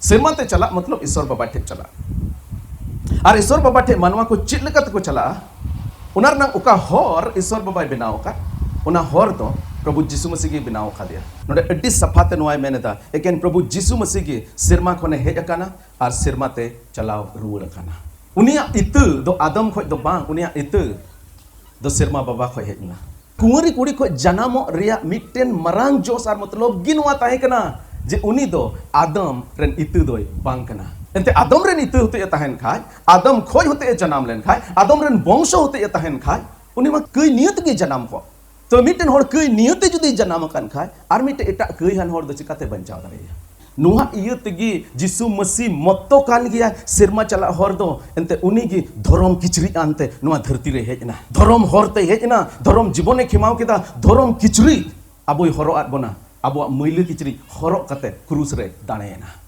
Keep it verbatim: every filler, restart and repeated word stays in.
ᱥᱮᱨᱢᱟ ᱛᱮ ᱪᱟᱞᱟᱜ ᱢᱚᱛᱞᱚᱵ ᱤᱥᱚᱨ ᱵᱟᱵᱟ ᱴᱷᱮᱡ ᱪᱟᱞᱟᱜ᱾ ᱟᱨ ᱤᱥᱚᱨ ᱵᱟᱵᱟ ᱴᱷᱮᱡ ᱢᱟᱱᱣᱟ ᱠᱚ ᱪᱮᱫ ᱞᱮᱠᱟ ᱛᱮᱠᱚ ᱪᱟᱞᱟᱜᱼᱟ, ᱚᱱᱟ ᱨᱮᱱᱟᱜ ᱚᱠᱟ ᱦᱚᱨ ᱤᱥᱚᱨ ᱵᱟᱵᱟᱭ ᱵᱮᱱᱟᱣ ᱟᱠᱟᱫ, ᱚᱱᱟ ᱦᱚᱨ ᱫᱚ ᱯᱨᱚᱵᱷᱩ ᱡᱤᱥᱩ ᱢᱟᱹᱥᱤ ᱜᱮ ᱵᱮᱱᱟᱣ ᱟᱠᱟᱫᱮᱭᱟ᱾ ᱱᱚᱰᱮ ᱟᱹᱰᱤ ᱥᱟᱯᱷᱟ ᱛᱮ ᱱᱚᱣᱟᱭ ᱢᱮᱱ ᱮᱫᱟ, ᱮᱠᱮᱱ ᱯᱨᱚᱵᱷᱩ ᱡᱤᱥᱩ ᱢᱟᱹᱥᱤ ᱜᱮ ᱥᱮᱨᱢᱟ ᱠᱷᱚᱱᱮ ᱦᱮᱡ ᱟᱠᱟᱱᱟ ᱟᱨ ᱥᱮᱨᱢᱟ ᱛᱮ ᱪᱟᱞᱟᱣ ᱨᱩᱣᱟᱹᱲ ᱟᱠᱟᱱᱟ᱾ ᱩᱱᱤᱭᱟᱜ ᱤᱛᱟᱹ ᱫᱚ ᱟᱫᱚᱢ ᱠᱷᱚᱡ ᱫᱚ ᱵᱟᱝ, ᱩᱱᱤᱭᱟᱜ ᱤᱛᱟᱹ ᱫᱚ ᱥᱮᱨᱢᱟ ᱵᱟᱵᱟ ᱠᱷᱚᱡ ᱦᱮᱡ ᱮᱱᱟ᱾ ᱠᱩᱸᱣᱟᱨᱤ ᱠᱩᱲᱤ ᱠᱷᱚᱡ ᱡᱟᱱᱟᱢᱚᱜ ᱨᱮᱭᱟᱜ ᱢᱤᱫᱴᱮᱱ ᱢᱟᱨᱟᱝ ᱡᱚᱥ ᱟᱨ ᱢᱚᱛᱞᱚᱵ ᱜᱮ ᱱᱚᱣᱟ ᱛᱟᱦᱮᱸ ᱠᱟᱱᱟ ᱡᱮ ᱩᱱᱤ ᱫᱚ ᱟᱫᱚᱢ ᱨᱮᱱ ᱤᱛᱟᱹ ᱫᱚᱭ ᱵᱟᱝ ᱠᱟᱱᱟ᱾ ᱮᱱᱛᱮ ᱟᱫᱚᱢ ᱨᱮᱱ ᱤᱛᱟᱹ ᱦᱚᱛᱮᱡ ᱮ ᱛᱟᱦᱮᱱ ᱠᱷᱟᱡ, ᱟᱫᱚᱢ ᱠᱷᱚᱡ ᱦᱚᱛᱮᱡ ᱮ ᱡᱟᱱᱟᱢ ᱞᱮᱱ ᱠᱷᱟᱡ, ᱟᱫᱚᱢ ᱨᱮᱱ ᱵᱚᱝᱥᱚ ᱦᱚᱛᱮᱡ ᱮ ᱛᱟᱦᱮᱱ ᱠᱷᱟᱡ, ᱩᱱᱤ ᱢᱟ ᱠᱟᱹᱭ ᱱᱤᱭᱟᱹ ᱛᱮᱜᱮ ᱡᱟᱱᱟᱢ ᱠᱚᱜ᱾ ᱛᱚ ᱢᱤᱫᱴᱮᱱ ᱦᱚᱲ ᱠᱟᱹᱭ ᱱᱤᱭᱟᱹ ᱛᱮ ᱡᱩᱫᱤ ᱡᱟᱱᱟᱢ ᱟᱠᱟᱱ ᱠᱷᱟᱡ, ᱟᱨ ᱢᱤᱫᱴᱮᱡ ᱮᱴᱟᱜ ᱠᱟᱹᱭ ᱦᱟᱱ ᱦᱚᱲ ᱫᱚ ᱪᱤᱠᱟᱛᱮ ᱵᱟᱧᱪᱟᱣ ᱫᱟᱲᱮᱭᱟᱜᱼᱟ? ᱱᱚᱣᱟ ᱤᱭᱟᱹ ᱛᱮᱜᱮ ᱡᱤᱥᱩ ᱢᱟᱹᱥᱤ ᱢᱚᱛᱚ ᱠᱟᱱ ᱜᱮᱭᱟ ᱥᱮᱨᱢᱟ ᱪᱟᱞᱟᱜ ᱦᱚᱨ ᱫᱚ᱾ ᱮᱱᱛᱮ ᱩᱱᱤ ᱜᱮ ᱫᱷᱚᱨᱚᱢ ᱠᱤᱪᱨᱤᱡ ᱟᱱᱛᱮ ᱱᱚᱣᱟ ᱫᱷᱟᱹᱨᱛᱤ ᱨᱮ ᱦᱮᱡ ᱮᱱᱟ, ᱫᱷᱚᱨᱚᱢ ᱦᱚᱨ ᱛᱮ ᱦᱮᱡ ᱮᱱᱟ, ᱫᱷᱚᱨᱚᱢ ᱡᱤᱵᱚᱱᱮ ᱠᱷᱮᱢᱟᱣ ᱠᱮᱫᱟ, ᱫᱷᱚᱨᱚᱢ ᱠᱤᱪᱨᱤᱡ ᱟᱵᱚᱭ ᱦᱚᱨᱚᱜ ᱟᱫ ᱵᱚᱱᱟ, ᱟᱵᱚᱣᱟᱜ ᱢᱟᱹᱭᱞᱟᱹ ᱠᱤᱪᱨᱤᱡ ᱦᱚᱨᱚᱜ ᱠᱟᱛᱮ ᱠᱨᱩᱥ ᱨᱮ ᱫᱟᱲᱮᱭᱮᱱᱟ᱾